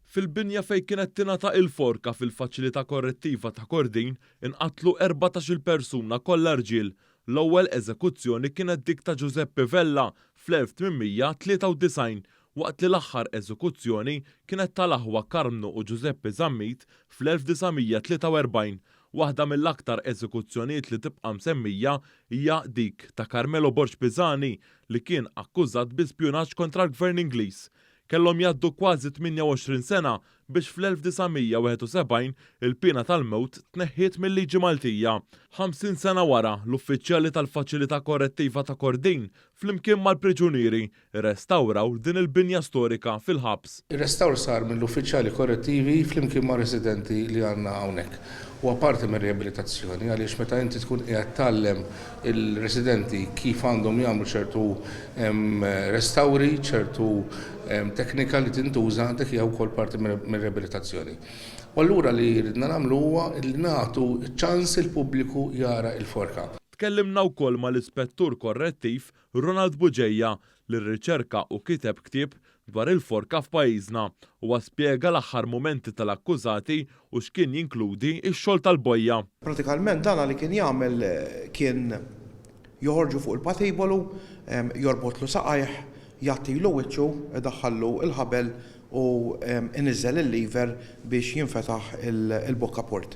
Fil-binja fejn kienet tingħata il-forka fil-Faċilità Korrettiva ta' Kordin inqatlu 14-il persuna kollha rġiel. L-ewwel eżekuzzjoni kienet dik ta' Giuseppe Vella fl-1893 waqt li l-aħħar eżekuzzjoni kienet tal-aħwa Karmnu u Giuseppe Zammit fl-1943. Waħda mill-aktar eżekuzzjonijiet li tibqa' msemmija hija dik ta' Carmelo Borg Pisani li kien akkużat bi spjunaġġ kontra l-Gvern Ingliż. Kellhom jgħaddu kważi 28 sena biex fl-1971 il-piena tal-mewt tneħħiet mil-liġi Maltija. 50 sena wara, l-uffiċjali tal-Faċilità Korrettiva ta' Kordin flimkien mal-priġunieri rrestawraw din il-binja storika fil-ħabs. Ir-restawr sar mill-uffiċjali korrettivi flimkien mar-residenti li għandna hawnhekk. Huwa parti mir-riabilitazzjoni għaliex meta inti tkun qiegħed tgħallem il-residenti kif għandhom jagħmlu ċertu restawri, ċertu teknika li tintuża, dik hija wkoll parti mir-riabilitazzjoni. U allura li ridna nagħmlu huwa li nagħtu ċ-ċans il-pubbliku jara l-forka. Tkellimna wkoll mal-Ispettur Korrettiv Ronald Bugeja li rriċerka u kiteb ktieb dwar il-forka f'pajjiżna. Huwa spjega l-aħħar mumenti tal-akkużati u x'kien jinkludi x-xogħol tal-bojja. Pratikalment dan li kien jagħmel kien joħorġu fuq il-patibolu, jorbotlu saqajh, jgħattilu wiċċu, idaħħallu l-ħabel u iniżżel il-lever biex jinfetaħ il-bokkaport.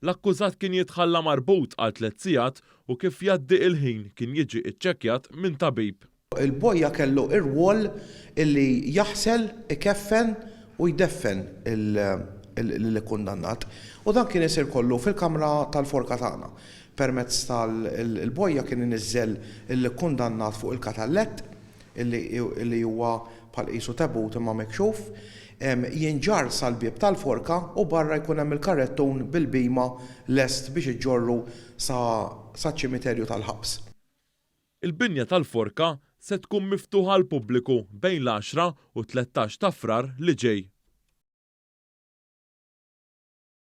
L-akkużat kien jitħalla marbut għal tlett sigħat u kif jgħaddi il-ħin kien jiġi iċċekkjat minn tabib. Il-bojja kellu r-rwol illi jaħsel, ikeffen u jdeffen lill-ikkundannat u dan kien isir kollu fil-kamra tal-forka tagħna. Permezz tal-bojja kien iniżżel il-kundannat fuq il-katallett illi huwa bħal qisu tebut imma mikxuf, jinġarr sal-bieb tal-forka u barra jkun hemm il-karrettun bil-bhima lest biex iġġorru sa saċ-ċimiterju tal-ħabs. Il-binja tal-forka se tkun miftuħa għall-pubbliku bejn l-għaxra u t-3 ta' Frar li ġej.